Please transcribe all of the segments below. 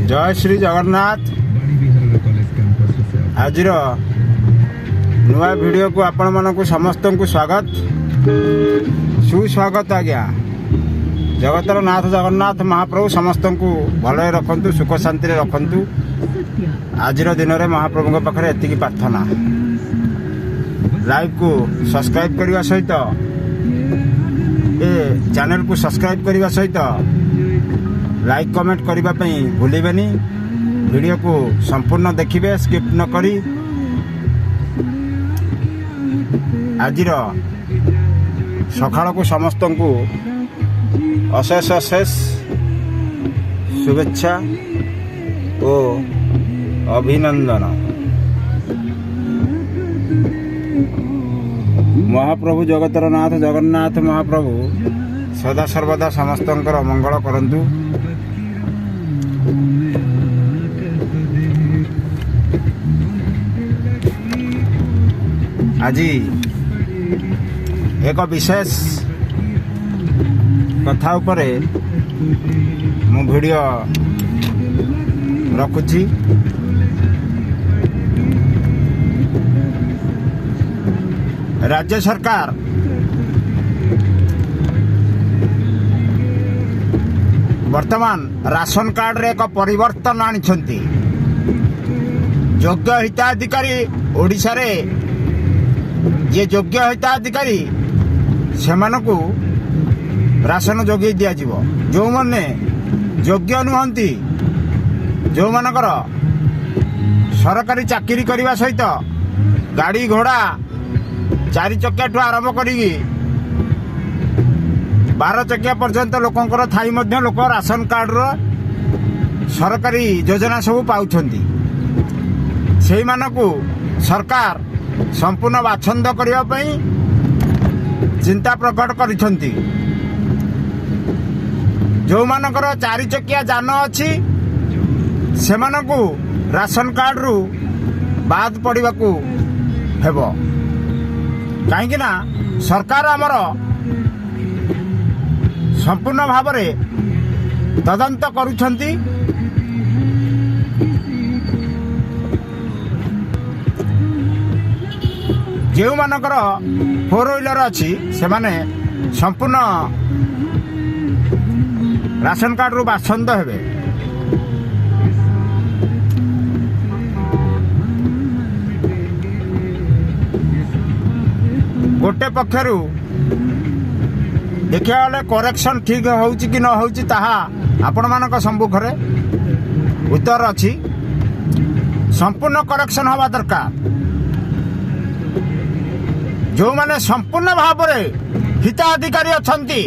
ଜୟ ଶ୍ରୀ ଜଗନ୍ନାଥ। ଆଜିର ନୂଆ ଭିଡ଼ିଓକୁ ଆପଣମାନଙ୍କୁ ସମସ୍ତଙ୍କୁ ସ୍ୱାଗତ, ସୁସ୍ୱାଗତ ଆଜ୍ଞା। ଜଗତର ନାଥ ଜଗନ୍ନାଥ ମହାପ୍ରଭୁ ସମସ୍ତଙ୍କୁ ଭଲରେ ରଖନ୍ତୁ, ସୁଖ ଶାନ୍ତିରେ ରଖନ୍ତୁ। ଆଜିର ଦିନରେ ମହାପ୍ରଭୁଙ୍କ ପାଖରେ ଏତିକି ପ୍ରାର୍ଥନା। ଲାଇଭକୁ ସବସ୍କ୍ରାଇବ୍ କରିବା ସହିତ, ଏ ଚ୍ୟାନେଲକୁ ସବସ୍କ୍ରାଇବ୍ କରିବା ସହିତ ଲାଇକ୍ କମେଣ୍ଟ କରିବା ପାଇଁ ଭୁଲିବେନି। ଭିଡ଼ିଓକୁ ସମ୍ପୂର୍ଣ୍ଣ ଦେଖିବେ, ସ୍କିପ୍ ନ କରି। ଆଜିର ସକାଳକୁ ସମସ୍ତଙ୍କୁ ଅଶେଷ ଅଶେଷ ଶୁଭେଚ୍ଛା ଓ ଅଭିନନ୍ଦନ। ମହାପ୍ରଭୁ ଜଗତର ନାଥ ଜଗନ୍ନାଥ ମହାପ୍ରଭୁ ସଦା ସର୍ବଦା ସମସ୍ତଙ୍କର ମଙ୍ଗଳ କରନ୍ତୁ। ଆଜି ଏକ ବିଶେଷ କଥା ଉପରେ ମୁଁ ଭିଡ଼ିଓ ରଖୁଛି। ରାଜ୍ୟ ସରକାର ବର୍ତ୍ତମାନ ରାସନ କାର୍ଡ଼ରେ ଏକ ପରିବର୍ତ୍ତନ ଆଣିଛନ୍ତି। ଯୋଗ୍ୟ ହିତାଧିକାରୀ, ଓଡ଼ିଶାରେ ଯିଏ ଯୋଗ୍ୟ ହିତାଧିକାରୀ ସେମାନଙ୍କୁ ରାସନ ଯୋଗାଇ ଦିଆଯିବ। ଯେଉଁମାନେ ଯୋଗ୍ୟ ନୁହନ୍ତି, ଯେଉଁମାନଙ୍କର ସରକାରୀ ଚାକିରି କରିବା ସହିତ ଗାଡ଼ି ଘୋଡ଼ା ଚାରି ଚକିଆଠୁ ଆରମ୍ଭ କରିକି 12 ଚକିଆ ପର୍ଯ୍ୟନ୍ତ ଲୋକଙ୍କର ଥାଇ ମଧ୍ୟ ଲୋକ ରାସନ କାର୍ଡ଼ର ସରକାରୀ ଯୋଜନା ସବୁ ପାଉଛନ୍ତି, ସେଇମାନଙ୍କୁ ସରକାର ସମ୍ପୂର୍ଣ୍ଣ ବାଛନ୍ଦ କରିବା ପାଇଁ ଚିନ୍ତା ପ୍ରକଟ କରିଛନ୍ତି। ଯେଉଁମାନଙ୍କର ଚାରି ଚକିଆ ଯାନ ଅଛି ସେମାନଙ୍କୁ ରାସନ କାର୍ଡ଼ରୁ ବାଦ ପଡ଼ିବାକୁ ହେବ, କାହିଁକିନା ସରକାର ଆମର ସମ୍ପୂର୍ଣ୍ଣ ଭାବରେ ତଦନ୍ତ କରୁଛନ୍ତି। ଯେଉଁମାନଙ୍କର ଫୋର୍ ହ୍ୱିଲର ଅଛି ସେମାନେ ସମ୍ପୂର୍ଣ୍ଣ ରାସନ କାର୍ଡ଼ରୁ ବାଛନ୍ଦ ହେବେ। ଗୋଟେ ପକ୍ଷରୁ ଦେଖିବାକୁ ଗଲେ କରେକ୍ସନ୍ ଠିକ୍ ହେଉଛି କି ନ ହେଉଛି ତାହା ଆପଣମାନଙ୍କ ସମ୍ମୁଖରେ ଉତ୍ତର ଅଛି। ସମ୍ପୂର୍ଣ୍ଣ କରେକ୍ସନ୍ ହେବା ଦରକାର। ଯେଉଁମାନେ ସମ୍ପୂର୍ଣ୍ଣ ଭାବରେ ହିତାଧିକାରୀ ଅଛନ୍ତି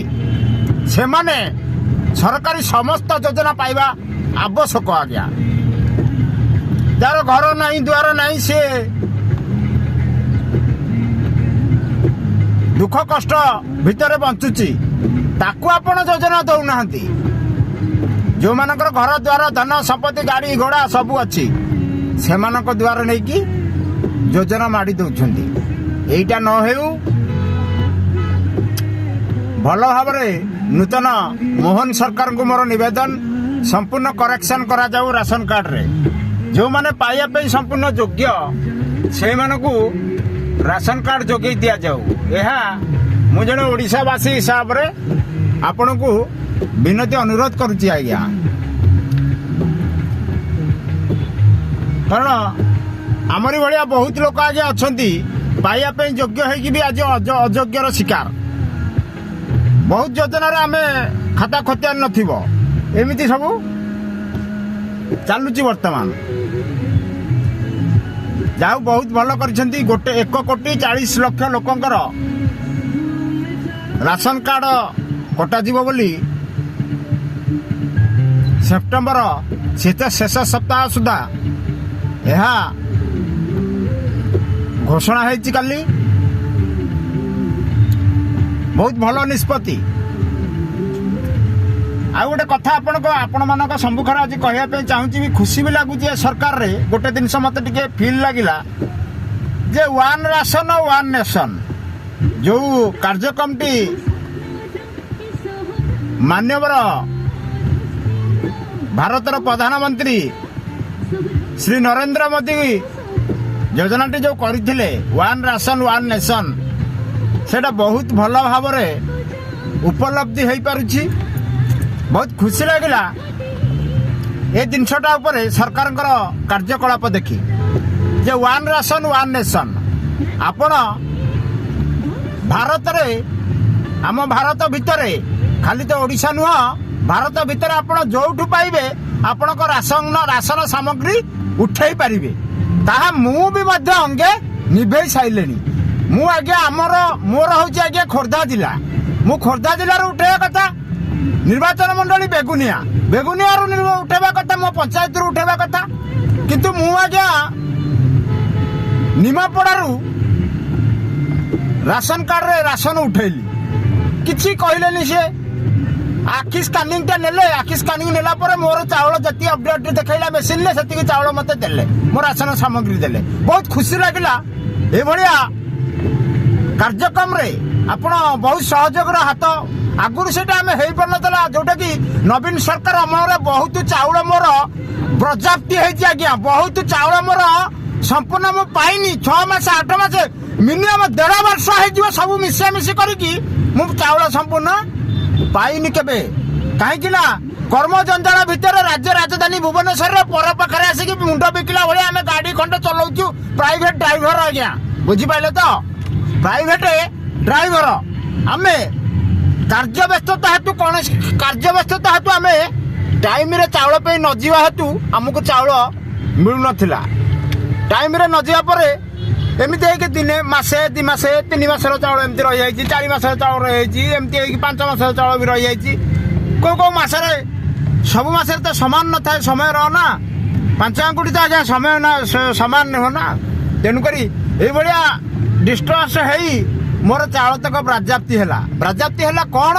ସେମାନେ ସରକାରୀ ସମସ୍ତ ଯୋଜନା ପାଇବା ଆବଶ୍ୟକ ଆଜ୍ଞା। ଯାହାର ଘର ନାହିଁ, ଦୁଆର ନାହିଁ, ସିଏ ଦୁଃଖ କଷ୍ଟ ଭିତରେ ବଞ୍ଚୁଛି, ତାକୁ ଆପଣ ଯୋଜନା ଦେଉନାହାନ୍ତି। ଯେଉଁମାନଙ୍କର ଘର ଦ୍ୱାର ଧନ ସମ୍ପତ୍ତି ଗାଡ଼ି ଘୋଡ଼ା ସବୁ ଅଛି ସେମାନଙ୍କ ଦ୍ୱାର ନେଇକି ଯୋଜନା ମାଡ଼ି ଦେଉଛନ୍ତି। ଏଇଟା ନ ହେଉ। ଭଲ ଭାବରେ ନୂତନ ମୋହନ ସରକାରଙ୍କୁ ମୋର ନିବେଦନ, ସମ୍ପୂର୍ଣ୍ଣ କରେକ୍ସନ୍ କରାଯାଉ ରାସନ କାର୍ଡ଼ରେ। ଯେଉଁମାନେ ପାଇବା ପାଇଁ ସମ୍ପୂର୍ଣ୍ଣ ଯୋଗ୍ୟ ସେଇମାନଙ୍କୁ ରାସନ କାର୍ଡ଼ ଯୋଗାଇ ଦିଆଯାଉ। ଏହା ମୁଁ ଜଣେ ଓଡ଼ିଶାବାସୀ ହିସାବରେ ଆପଣଙ୍କୁ ବିନତି ଅନୁରୋଧ କରୁଛି ଆଜ୍ଞା। କାରଣ ଆମରି ଭଳିଆ ବହୁତ ଲୋକ ଆଜ୍ଞା ଅଛନ୍ତି ପାଇବା ପାଇଁ ଯୋଗ୍ୟ ହେଇକି ବି ଆଜି ଅଯୋଗ୍ୟର ଶିକାର। ବହୁତ ଯୋଜନାରେ ଆମେ ଖାତା ଖତିଆନ ନଥିବ, ଏମିତି ସବୁ ଚାଲୁଛି ବର୍ତ୍ତମାନ। ଯାଉ ବହୁତ ଭଲ କରିଛନ୍ତି। ଗୋଟେ 1 କୋଟି 40 ଲକ୍ଷ ଲୋକଙ୍କର ରାସନ କାର୍ଡ଼ କଟାଯିବ ବୋଲି ସେପ୍ଟେମ୍ବର ଶୀତ ଶେଷ ସପ୍ତାହ ସୁଦ୍ଧା ଏହା ଘୋଷଣା ହେଇଛି କାଲି। ବହୁତ ଭଲ ନିଷ୍ପତ୍ତି। ଆଉ ଗୋଟେ କଥା ଆପଣଙ୍କ ଆପଣମାନଙ୍କ ସମ୍ମୁଖରେ ଆଜି କହିବା ପାଇଁ ଚାହୁଁଛି ବି, ଖୁସି ବି ଲାଗୁଛି। ଏ ସରକାରରେ ଗୋଟେ ଜିନିଷ ମୋତେ ଟିକେ ଫିଲ୍ ଲାଗିଲା ଯେ ୱାନ୍ ରାସନ ୱାନ୍ ନେସନ୍ ଯେଉଁ କାର୍ଯ୍ୟକ୍ରମଟି ମାନ୍ୟବର ଭାରତର ପ୍ରଧାନମନ୍ତ୍ରୀ ଶ୍ରୀ ନରେନ୍ଦ୍ର ମୋଦି ଯୋଜନାଟି ଯେଉଁ କରିଥିଲେ, ୱାନ୍ ରାସନ ୱାନ୍ ନେସନ୍, ସେଇଟା ବହୁତ ଭଲ ଭାବରେ ଉପଲବ୍ଧି ହେଇପାରୁଛି। ବହୁତ ଖୁସି ଲାଗିଲା ଏ ଜିନିଷଟା ଉପରେ ସରକାରଙ୍କର କାର୍ଯ୍ୟକଳାପ ଦେଖି ଯେ ୱାନ୍ ରାସନ ୱାନ୍ ନେସନ୍। ଆପଣ ଭାରତରେ, ଆମ ଭାରତ ଭିତରେ, ଖାଲି ତ ଓଡ଼ିଶା ନୁହଁ, ଭାରତ ଭିତରେ ଆପଣ ଯୋଉଠୁ ପାଇବେ ଆପଣଙ୍କ ରାସନ ସାମଗ୍ରୀ ଉଠେଇ ପାରିବେ। ତାହା ମୁଁ ବି ମଧ୍ୟ ଅଙ୍ଗେ ନିଭେଇ ସାରିଲେଣି। ମୁଁ ଆଜ୍ଞା ମୋର ହେଉଛି ଆଜ୍ଞା ଖୋର୍ଦ୍ଧା ଜିଲ୍ଲା। ମୁଁ ଖୋର୍ଦ୍ଧା ଜିଲ୍ଲାରୁ ଉଠେଇବା କଥା, ନିର୍ବାଚନ ମଣ୍ଡଳୀ ବେଗୁନିଆ, ବେଗୁନିଆରୁ ଉଠେଇବା କଥା, ମୋ ପଞ୍ଚାୟତରୁ ଉଠେଇବା କଥା। କିନ୍ତୁ ମୁଁ ଆଜ୍ଞା ନିମାପଡ଼ାରୁ ରାସନ କାର୍ଡରେ ରାସନ ଉଠେଇଲି। କିଛି କହିଲେନି ସେ। ଆଖି ସ୍କାନିଂଟା ନେଲେ। ଆଖି ସ୍କାନିଂ ନେଲା ପରେ ମୋର ଚାଉଳ ଯେତିକି ଅପଡେଟ୍ ଦେଖେଇଲା ମେସିନରେ, ସେତିକି ଚାଉଳ ମୋତେ ଦେଲେ, ମୋ ରାସନ ସାମଗ୍ରୀ ଦେଲେ। ବହୁତ ଖୁସି ଲାଗିଲା। ଏଭଳିଆ କାର୍ଯ୍ୟକ୍ରମରେ ଆପଣ ବହୁତ ସହଯୋଗର ହାତ। ଆଗରୁ ସେଇଟା ଆମେ ହେଇପାରୁନଥିଲା, ଯୋଉଟାକି ନବୀନ ସରକାର ଅମଳରେ ବହୁତ ଚାଉଳ ମୋର ବାଜ୍ୟାପ୍ତି ହେଇଛି ଆଜ୍ଞା। ବହୁତ ଚାଉଳ ମୋର ସମ୍ପୂର୍ଣ୍ଣ ମୁଁ ପାଇନି। 6 ମାସ, 8 ମାସ, ମିନିମମ୍ ଦେଢ଼ ବର୍ଷ ହେଇଯିବ, ସବୁ ମିଶାମିଶି କରିକି ମୁଁ ଚାଉଳ ସମ୍ପୂର୍ଣ୍ଣ ପାଇନି କେବେ। କାହିଁକି ନା କର୍ମ ଜଞ୍ଜାଳ ଭିତରେ ରାଜ୍ୟ ରାଜଧାନୀ ଭୁବନେଶ୍ୱରରେ ପର ପାଖରେ ଆସିକି ମୁଣ୍ଡ ବିକିଲା ଭଳିଆ ଆମେ ଗାଡ଼ି ଖଣ୍ଡେ ଚଲାଉଛୁ, ପ୍ରାଇଭେଟ ଡ୍ରାଇଭର ଆଜ୍ଞା, ବୁଝିପାରିଲେ ତ? ପ୍ରାଇଭେଟ ଡ୍ରାଇଭର ଆମେ। କାର୍ଯ୍ୟ ବ୍ୟସ୍ତତା ହେତୁ, କୌଣସି କାର୍ଯ୍ୟ ବ୍ୟସ୍ତତା ହେତୁ ଆମେ ଟାଇମରେ ଚାଉଳ ପାଇଁ ନ ଯିବା ହେତୁ ଆମକୁ ଚାଉଳ ମିଳୁନଥିଲା। ଟାଇମରେ ନ ଯିବା ପରେ ଏମିତି ହେଇକି ଦିନେ, ମାସେ, 2 ମାସେ, 3 ମାସର ଚାଉଳ ଏମିତି ରହିଯାଇଛି, 4 ମାସର ଚାଉଳ ରହିଯାଇଛି, ଏମିତି ହେଇକି 5 ମାସର ଚାଉଳ ବି ରହିଯାଇଛି କେଉଁ କେଉଁ ମାସରେ। ସବୁ ମାସରେ ତ ସମାନ ନଥାଏ ସମୟର ନା, ପାଞ୍ଚ ଆଙ୍ଗୁଠି ତ ଆଜ୍ଞା ସମୟ ନା ସମାନ ନୁହଁ ନା। ତେଣୁକରି ଏଇଭଳିଆ ଡିଷ୍ଟର୍ବାନ୍ସ ହେଇ ମୋର ଚାଉଳ ତକ ବାଜ୍ୟାପ୍ତି ହେଲା। ବାଜ୍ୟାପ୍ତି ହେଲା କ'ଣ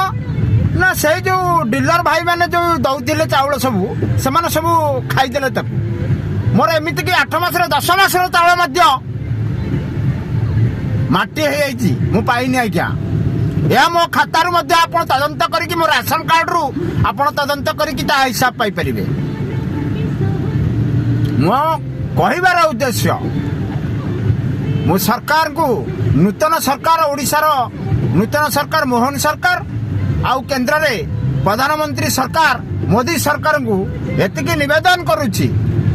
ନା, ସେଇ ଯୋଉ ଡିଲର ଭାଇମାନେ ଯୋଉ ଦଉଥିଲେ ଚାଉଳ ସବୁ, ସେମାନେ ସବୁ ଖାଇଦେଲେ ତାକୁ। ମୋର ଏମିତିକି 8 ମାସର, 10 ମାସର ଚାଉଳ ମଧ୍ୟ ମାଟି ହେଇଯାଇଛି, ମୁଁ ପାଇନି ଆଜ୍ଞା। ଏହା ମୋ ଖାତାରୁ ମଧ୍ୟ ଆପଣ ତଦନ୍ତ କରିକି, ମୋ ରାସନ କାର୍ଡରୁ ଆପଣ ତଦନ୍ତ କରିକି ତା ହିସାବ ପାଇପାରିବେ। ମୋ କହିବାର ଉଦ୍ଦେଶ୍ୟ, ମୁଁ ସରକାରଙ୍କୁ, ନୂତନ ସରକାର, ଓଡ଼ିଶାର ନୂତନ ସରକାର ମୋହନ ସରକାର ଆଉ କେନ୍ଦ୍ରରେ ପ୍ରଧାନମନ୍ତ୍ରୀ ସରକାର ମୋଦି ସରକାରଙ୍କୁ ଏତିକି ନିବେଦନ କରୁଛି,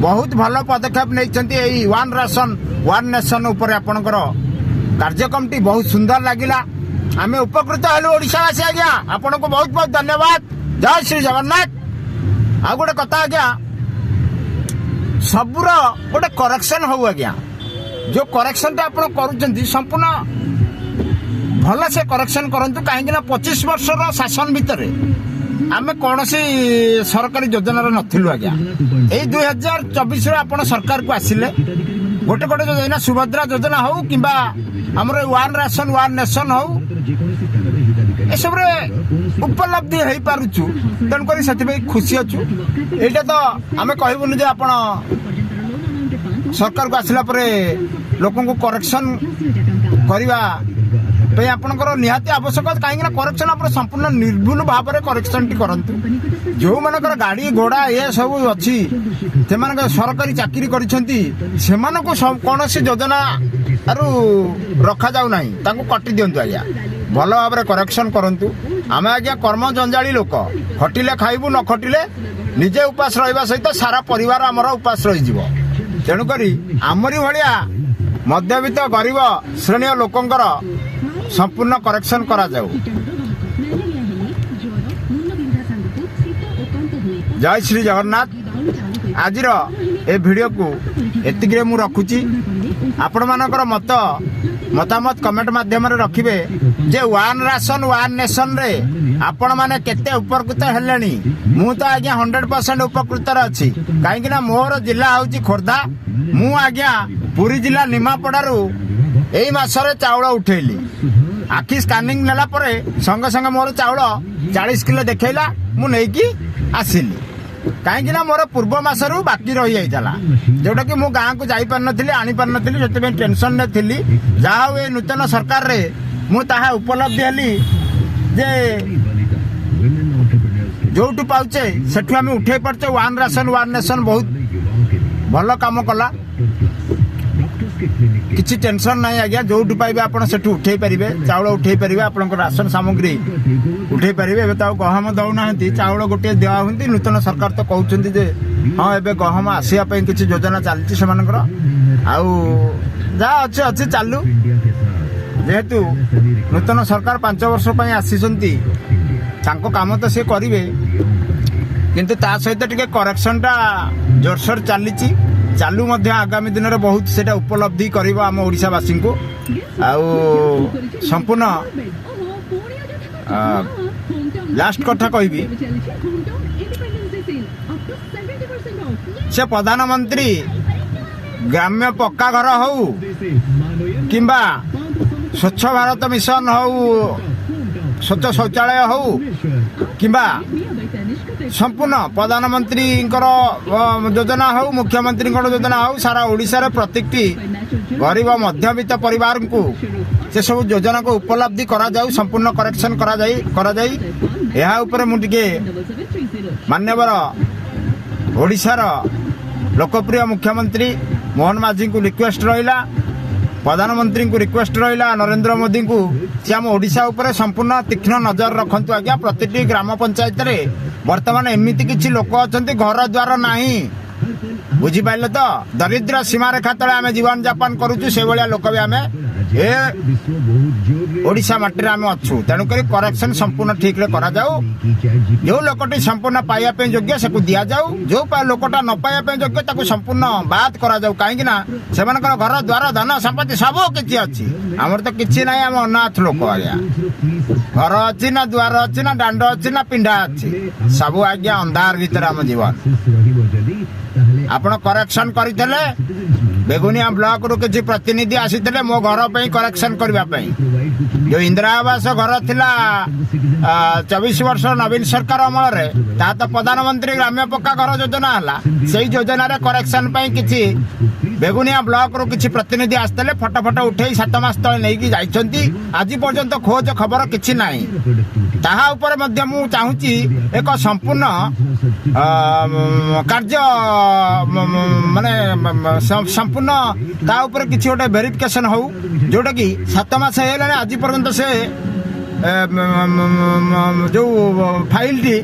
ବହୁତ ଭଲ ପଦକ୍ଷେପ ନେଇଛନ୍ତି ଏଇ ୱାନ୍ ରାସନ ୱାନ୍ ନେସନ୍ ଉପରେ। ଆପଣଙ୍କର କାର୍ଯ୍ୟକ୍ରମଟି ବହୁତ ସୁନ୍ଦର ଲାଗିଲା। ଆମେ ଉପକୃତ ହେଲୁ ଓଡ଼ିଶାବାସୀ ଆଜ୍ଞା। ଆପଣଙ୍କୁ ବହୁତ ବହୁତ ଧନ୍ୟବାଦ। ଜୟ ଶ୍ରୀ ଜଗନ୍ନାଥ। ଆଉ ଗୋଟେ କଥା ଆଜ୍ଞା, ସବୁର ଗୋଟେ କରେକ୍ସନ ହଉ ଆଜ୍ଞା। ଯୋଉ କରେକ୍ସନଟା ଆପଣ କରୁଛନ୍ତି, ସମ୍ପୂର୍ଣ୍ଣ ଭଲସେ କରେକ୍ସନ କରନ୍ତୁ। କାହିଁକି ନା 25 ବର୍ଷର ଶାସନ ଭିତରେ ଆମେ କୌଣସି ସରକାରୀ ଯୋଜନାରେ ନଥିଲୁ ଆଜ୍ଞା। ଏଇ 2024ରେ ଆପଣ ସରକାରକୁ ଆସିଲେ, ଗୋଟେ ଗୋଟେ ଯୋଜନା, ସୁଭଦ୍ରା ଯୋଜନା ହଉ କିମ୍ବା ଆମର ୱାନ୍ ରାସନ ୱାନ୍ ନେସନ୍ ହଉ, ଏସବୁରେ ଉପଲବ୍ଧି ହେଇପାରୁଛୁ। ତେଣୁକରି ସେଥିପାଇଁ ଖୁସି ଅଛୁ। ଏଇଟା ତ ଆମେ କହିବୁନି ଯେ ଆପଣ ସରକାରକୁ ଆସିଲା ପରେ ଲୋକଙ୍କୁ କରେକ୍ସନ କରିବା ପାଇଁ ଆପଣଙ୍କର ନିହାତି ଆବଶ୍ୟକ। କାହିଁକି ନା କରେକ୍ସନ ଆପଣ ସମ୍ପୂର୍ଣ୍ଣ ନିର୍ଭୁଲ ଭାବରେ କରେକ୍ସନଟି କରନ୍ତୁ। ଯେଉଁମାନଙ୍କର ଗାଡ଼ି ଘୋଡ଼ା ଏ ସବୁ ଅଛି, ସେମାନଙ୍କ ସରକାରୀ ଚାକିରି କରିଛନ୍ତି, ସେମାନଙ୍କୁ କୌଣସି ଯୋଜନାରୁ ରଖାଯାଉ ନାହିଁ, ତାଙ୍କୁ କାଟି ଦିଅନ୍ତୁ ଆଜ୍ଞା। ଭଲ ଭାବରେ କରେକ୍ସନ କରନ୍ତୁ। ଆମେ ଆଜ୍ଞା କର୍ମ ଜଞ୍ଜାଳି ଲୋକ, ଖଟିଲେ ଖାଇବୁ, ନ ଖଟିଲେ ନିଜେ ଉପାସ ରହିବା ସହିତ ସାରା ପରିବାର ଆମର ଉପାସ ରହିଯିବ। ତେଣୁକରି ଆମରି ଭଳିଆ ମଧ୍ୟବିତ୍ତ ଗରିବ ଶ୍ରେଣୀୟ ଲୋକଙ୍କର ସମ୍ପୂର୍ଣ୍ଣ କରେକ୍ସନ କରାଯାଉ। ଜୟ ଶ୍ରୀ ଜଗନ୍ନାଥ। ଆଜିର ଏ ଭିଡ଼ିଓକୁ ଏତିକିରେ ମୁଁ ରଖୁଛି। ଆପଣମାନଙ୍କର ମତାମତ କମେଣ୍ଟ ମାଧ୍ୟମରେ ରଖିବେ ଯେ ୱାନ୍ ରାସନ ୱାନ୍ ନେସନରେ ଆପଣମାନେ କେତେ ଉପକୃତ ହେଲେଣି। ମୁଁ ତ ଆଜ୍ଞା 100% ଉପକୃତରେ ଅଛି। କାହିଁକି ନା ମୋର ଜିଲ୍ଲା ହେଉଛି ଖୋର୍ଦ୍ଧା। ମୁଁ ଆଜ୍ଞା ପୁରୀ ଜିଲ୍ଲା ନିମାପଡ଼ାରୁ ଏଇ ମାସରେ ଚାଉଳ ଉଠେଇଲି। ଆଖି ସ୍କାନିଂ ନେଲା ପରେ ସଙ୍ଗେ ସଙ୍ଗେ ମୋର ଚାଉଳ 40 କିଲୋ ଦେଖେଇଲା, ମୁଁ ନେଇକି ଆସିଲି। କାହିଁକି ନା ମୋର ପୂର୍ବ ମାସରୁ ବାକି ରହିଯାଇଥିଲା, ଯୋଉଟାକି ମୁଁ ଗାଁକୁ ଯାଇପାରିନଥିଲି, ଆଣିପାରିନଥିଲି, ସେଥିପାଇଁ ଟେନସନରେ ଥିଲି। ଯାହା ହଉ, ଏ ନୂତନ ସରକାରରେ ମୁଁ ତାହା ଉପଲବ୍ଧି ହେଲି ଯେ ଯେଉଁଠୁ ପାଉଛେ ସେଠୁ ଆମେ ଉଠେଇ ପାରୁଛେ। ୱାନ୍ ରାସନ ୱାନ୍ ନେସନ୍ ବହୁତ ଭଲ କାମ କଲା। କିଛି ଟେନସନ୍ ନାହିଁ ଆଜ୍ଞା। ଯୋଉଠୁ ପାଇବେ ଆପଣ ସେଠୁ ଉଠେଇ ପାରିବେ, ଚାଉଳ ଉଠେଇ ପାରିବେ, ଆପଣଙ୍କ ରାସନ ସାମଗ୍ରୀ ଉଠେଇ ପାରିବେ। ଏବେ ତ ଆଉ ଗହମ ଦେଉନାହାନ୍ତି, ଚାଉଳ ଗୋଟିଏ ଦିଆ ହୁଅନ୍ତି। ନୂତନ ସରକାର ତ କହୁଛନ୍ତି ଯେ ହଁ, ଏବେ ଗହମ ଆସିବା ପାଇଁ କିଛି ଯୋଜନା ଚାଲିଛି ସେମାନଙ୍କର। ଆଉ ଯାହା ଅଛି ଅଛି, ଚାଲୁ। ଯେହେତୁ ନୂତନ ସରକାର 5 ବର୍ଷ ପାଇଁ ଆସିଛନ୍ତି, ତାଙ୍କ କାମ ତ ସେ କରିବେ, କିନ୍ତୁ ତା ସହିତ ଟିକେ କରେକ୍ସନଟା ଜୋରସୋର ଚାଲିଛି, ଚାଲୁ ମଧ୍ୟ। ଆଗାମୀ ଦିନରେ ବହୁତ ସେଇଟା ଉପଲବ୍ଧି କରିବ ଆମ ଓଡ଼ିଶାବାସୀଙ୍କୁ। ଆଉ ସମ୍ପୂର୍ଣ୍ଣ ଲାଷ୍ଟ କଥା କହିବି, ସେ ପ୍ରଧାନମନ୍ତ୍ରୀ ଗ୍ରାମ୍ୟ ପକ୍କା ଘର ହଉ କିମ୍ବା ସ୍ୱଚ୍ଛ ଭାରତ ମିଶନ ହଉ, ସ୍ୱଚ୍ଛ ଶୌଚାଳୟ ହଉ କିମ୍ବା ସମ୍ପୂର୍ଣ୍ଣ ପ୍ରଧାନମନ୍ତ୍ରୀଙ୍କର ଯୋଜନା ହଉ, ମୁଖ୍ୟମନ୍ତ୍ରୀଙ୍କର ଯୋଜନା ହଉ, ସାରା ଓଡ଼ିଶାରେ ପ୍ରତ୍ୟେକଟି ଗରିବ ମଧ୍ୟବିତ୍ତ ପରିବାରଙ୍କୁ ସେସବୁ ଯୋଜନାକୁ ଉପଲବ୍ଧି କରାଯାଉ, ସମ୍ପୂର୍ଣ୍ଣ କରେକ୍ସନ କରାଯାଇ। ଏହା ଉପରେ ମୁଁ ଟିକେ ମାନ୍ୟବର ଓଡ଼ିଶାର ଲୋକପ୍ରିୟ ମୁଖ୍ୟମନ୍ତ୍ରୀ ମୋହନ ମାଝୀଙ୍କୁ ରିକ୍ୱେଷ୍ଟ ରହିଲା, ପ୍ରଧାନମନ୍ତ୍ରୀଙ୍କୁ ରିକ୍ୱେଷ୍ଟ ରହିଲା, ନରେନ୍ଦ୍ର ମୋଦିଙ୍କୁ, ସେ ଆମ ଓଡ଼ିଶା ଉପରେ ସମ୍ପୂର୍ଣ୍ଣ ତୀକ୍ଷ୍ଣ ନଜର ରଖନ୍ତୁ ଆଜ୍ଞା। ପ୍ରତିଟି ଗ୍ରାମ ପଞ୍ଚାୟତରେ ବର୍ତ୍ତମାନ ଏମିତି କିଛି ଲୋକ ଅଛନ୍ତି, ଘର ଦ୍ୱାର ନାହିଁ, ବୁଝିପାରିଲେ ତ? ଦରିଦ୍ର ସୀମାରେଖା ତଳେ ଆମେ ଜୀବନ ଯାପନ କରୁଛୁ। ସେଇଭଳିଆ ଲୋକ ବି ଆମେ ଏ ଓଡ଼ିଶା ମାଟିରେ ଆମେ ଅଛୁ। ତେଣୁକରି କରେକ୍ସନ ସମ୍ପୂର୍ଣ୍ଣ ଠିକରେ କରାଯାଉ। ଯେଉଁ ଲୋକଟି ସମ୍ପୂର୍ଣ୍ଣ ପାଇବା ପାଇଁ ଯୋଗ୍ୟ, ସେକୁ ଦିଆଯାଉ। ଯେଉଁ ଲୋକଟା ନ ପାଇବା ପାଇଁ ଯୋଗ୍ୟ, ତାକୁ ସମ୍ପୂର୍ଣ୍ଣ ବାଦ କରାଯାଉ। କାହିଁକି ନା ସେମାନଙ୍କର ଘର ଦ୍ୱାର, ଧନ ସମ୍ପତ୍ତି ସବୁ କିଛି ଅଛି, ଆମର ତ କିଛି ନାହିଁ। ଆମେ ଅନାଥ ଲୋକ ଆଜ୍ଞା। ଘର ଅଛି ନା ଦୁଆର ଅଛି ନା ଦାଣ୍ଡ ଅଛି ନା ପିଣ୍ଡା ଅଛି, ସବୁ ଆଜ୍ଞା ଅନ୍ଧାର ଭିତରେ ଆମ ଜୀବନ। ଆପଣ କରେକ୍ସନ କରିଥିଲେ, ବେଗୁନିଆ ବ୍ଲକରୁ କିଛି ପ୍ରତିନିଧି ଆସିଥିଲେ ମୋ ଘର ପାଇଁ କରେକ୍ସନ କରିବା ପାଇଁ। ଯୋଉ ଇନ୍ଦିରା ଆବାସ ଘର ଥିଲା 24 ବର୍ଷ ନବୀନ ସରକାର ଅମଳରେ, ତାହା ତ ପ୍ରଧାନମନ୍ତ୍ରୀ ଗ୍ରାମ୍ୟ ପକ୍କା ଘର ଯୋଜନା ହେଲା। ସେଇ ଯୋଜନାରେ କରେକ୍ସନ ପାଇଁ କିଛି ବେଗୁନିଆ ବ୍ଲକରୁ କିଛି ପ୍ରତିନିଧି ଆସିଥିଲେ, ଫଟୋ ଫଟୋ ଉଠେଇ 7 ମାସ ତଳେ ନେଇକି ଯାଇଛନ୍ତି। ଆଜି ପର୍ଯ୍ୟନ୍ତ ଖୋଜ ଖବର କିଛି ନାହିଁ। ତାହା ଉପରେ ମଧ୍ୟ ମୁଁ ଚାହୁଁଛି ଏକ ସମ୍ପୂର୍ଣ୍ଣ କାର୍ଯ୍ୟ, ମାନେ ସମ୍ପୂର୍ଣ୍ଣ ତା ଉପରେ କିଛି ଗୋଟେ ଭେରିଫିକେସନ ହଉ, ଯୋଉଟାକି 7 ମାସ ହେଇଗଲାଣି, ଆଜି ପର୍ଯ୍ୟନ୍ତ ସେ ଯୋଉ ଫାଇଲଟି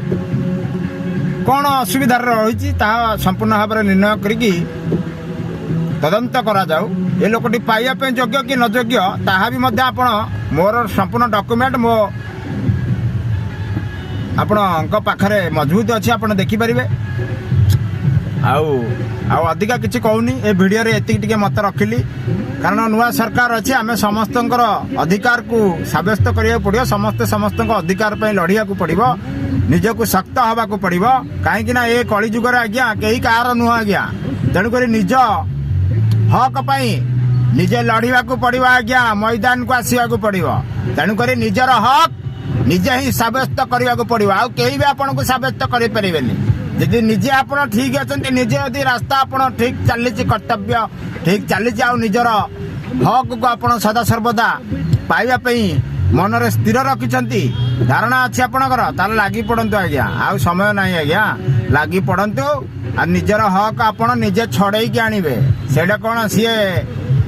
କ'ଣ ଅସୁବିଧାରେ ରହିଛି, ତାହା ସମ୍ପୂର୍ଣ୍ଣ ଭାବରେ ନିର୍ଣ୍ଣୟ କରିକି ତଦନ୍ତ କରାଯାଉ। ଏ ଲୋକଟି ପାଇବା ପାଇଁ ଯୋଗ୍ୟ କି ନ ଯୋଗ୍ୟ, ତାହା ବି ମଧ୍ୟ ଆପଣ ମୋର ସମ୍ପୂର୍ଣ୍ଣ ଡକୁମେଣ୍ଟ ମୋ ଆପଣଙ୍କ ପାଖରେ ମଜବୁତ ଅଛି, ଆପଣ ଦେଖିପାରିବେ। ଆଉ ଅଧିକା କିଛି କହୁନି, ଏ ଭିଡ଼ିଓରେ ଏତିକି ଟିକେ ମତ ରଖିଲି। କାରଣ ନୂଆ ସରକାର ଅଛି, ଆମେ ସମସ୍ତଙ୍କର ଅଧିକାରକୁ ସାବ୍ୟସ୍ତ କରିବାକୁ ପଡ଼ିବ। ସମସ୍ତେ ସମସ୍ତଙ୍କ ଅଧିକାର ପାଇଁ ଲଢ଼ିବାକୁ ପଡ଼ିବ, ନିଜକୁ ଶକ୍ତ ହେବାକୁ ପଡ଼ିବ। କାହିଁକି ନା ଏ କଳି ଯୁଗରେ ଆଜ୍ଞା କେହି କାହାର ନୁହଁ ଆଜ୍ଞା। ତେଣୁକରି ନିଜ ହକ ପାଇଁ ନିଜେ ଲଢ଼ିବାକୁ ପଡ଼ିବ ଆଜ୍ଞା, ମଇଦାନକୁ ଆସିବାକୁ ପଡ଼ିବ। ତେଣୁକରି ନିଜର ହକ୍ ନିଜେ ହିଁ ସାବ୍ୟସ୍ତ କରିବାକୁ ପଡ଼ିବ, ଆଉ କେହି ବି ଆପଣଙ୍କୁ ସାବ୍ୟସ୍ତ କରିପାରିବେନି। ଯଦି ନିଜେ ଆପଣ ଠିକ ଅଛନ୍ତି, ନିଜେ ଯଦି ରାସ୍ତା ଆପଣ ଠିକ ଚାଲିଛି, କର୍ତ୍ତବ୍ୟ ଠିକ ଚାଲିଛି, ଆଉ ନିଜର ହକକୁ ଆପଣ ସଦାସର୍ବଦା ପାଇବା ପାଇଁ ମନରେ ସ୍ଥିର ରଖିଛନ୍ତି, ଧାରଣା ଅଛି ଆପଣଙ୍କର, ତାହେଲେ ଲାଗି ପଡ଼ନ୍ତୁ ଆଜ୍ଞା। ଆଉ ସମୟ ନାହିଁ ଆଜ୍ଞା, ଲାଗି ପଡ଼ନ୍ତୁ ଆଉ ନିଜର ହକ୍ ଆପଣ ନିଜେ ଛଡ଼େଇକି ଆଣିବେ। ସେଇଟା କ'ଣ ସିଏ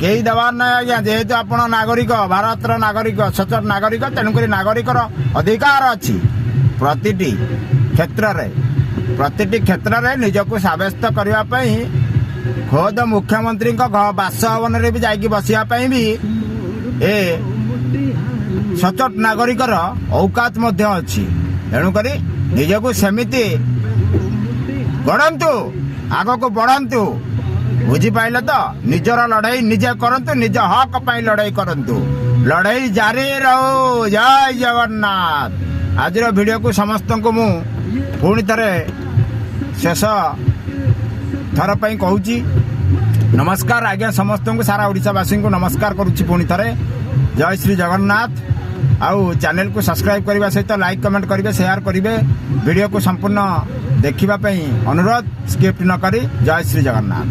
କେହି ଦେବାର ନାହିଁ ଆଜ୍ଞା। ଯେହେତୁ ଆପଣ ନାଗରିକ, ଭାରତର ନାଗରିକ, ସଚୋଟ ନାଗରିକ, ତେଣୁକରି ନାଗରିକର ଅଧିକାର ଅଛି ପ୍ରତିଟି କ୍ଷେତ୍ରରେ, ପ୍ରତିଟି କ୍ଷେତ୍ରରେ ନିଜକୁ ସାବ୍ୟସ୍ତ କରିବା ପାଇଁ। ଖୋଦ ମୁଖ୍ୟମନ୍ତ୍ରୀଙ୍କ ବାସଭବନରେ ବି ଯାଇକି ବସିବା ପାଇଁ ବି ଏ ସଚୋଟ ନାଗରିକର ଔକାତ ମଧ୍ୟ ଅଛି। ତେଣୁକରି ନିଜକୁ ସେମିତି ଗଢ଼ନ୍ତୁ, ଆଗକୁ ବଢ଼ନ୍ତୁ, ବୁଝିପାରିଲେ ତ? ନିଜର ଲଢ଼େଇ ନିଜେ କରନ୍ତୁ, ନିଜ ହକ ପାଇଁ ଲଢ଼େଇ କରନ୍ତୁ, ଲଢ଼େଇ ଜାରି ରହୁ। ଜୟ ଜଗନ୍ନାଥ। ଆଜିର ଭିଡ଼ିଓକୁ ସମସ୍ତଙ୍କୁ ମୁଁ ପୁଣି ଥରେ ଶେଷ ଥର ପାଇଁ କହୁଛି ନମସ୍କାର ଆଜ୍ଞା ସମସ୍ତଙ୍କୁ, ସାରା ଓଡ଼ିଶାବାସୀଙ୍କୁ ନମସ୍କାର କରୁଛି ପୁଣି ଥରେ। ଜୟ ଶ୍ରୀ ଜଗନ୍ନାଥ। ଆଉ ଚ୍ୟାନେଲକୁ ସବସ୍କ୍ରାଇବ୍ କରିବା ସହିତ ଲାଇକ୍, କମେଣ୍ଟ କରିବେ, ସେୟାର କରିବେ। ଭିଡ଼ିଓକୁ ସମ୍ପୂର୍ଣ୍ଣ ଦେଖିବା ପାଇଁ ଅନୁରୋଧ, ସ୍କିପ୍ ନ କରି। ଜୟ ଶ୍ରୀ ଜଗନ୍ନାଥ।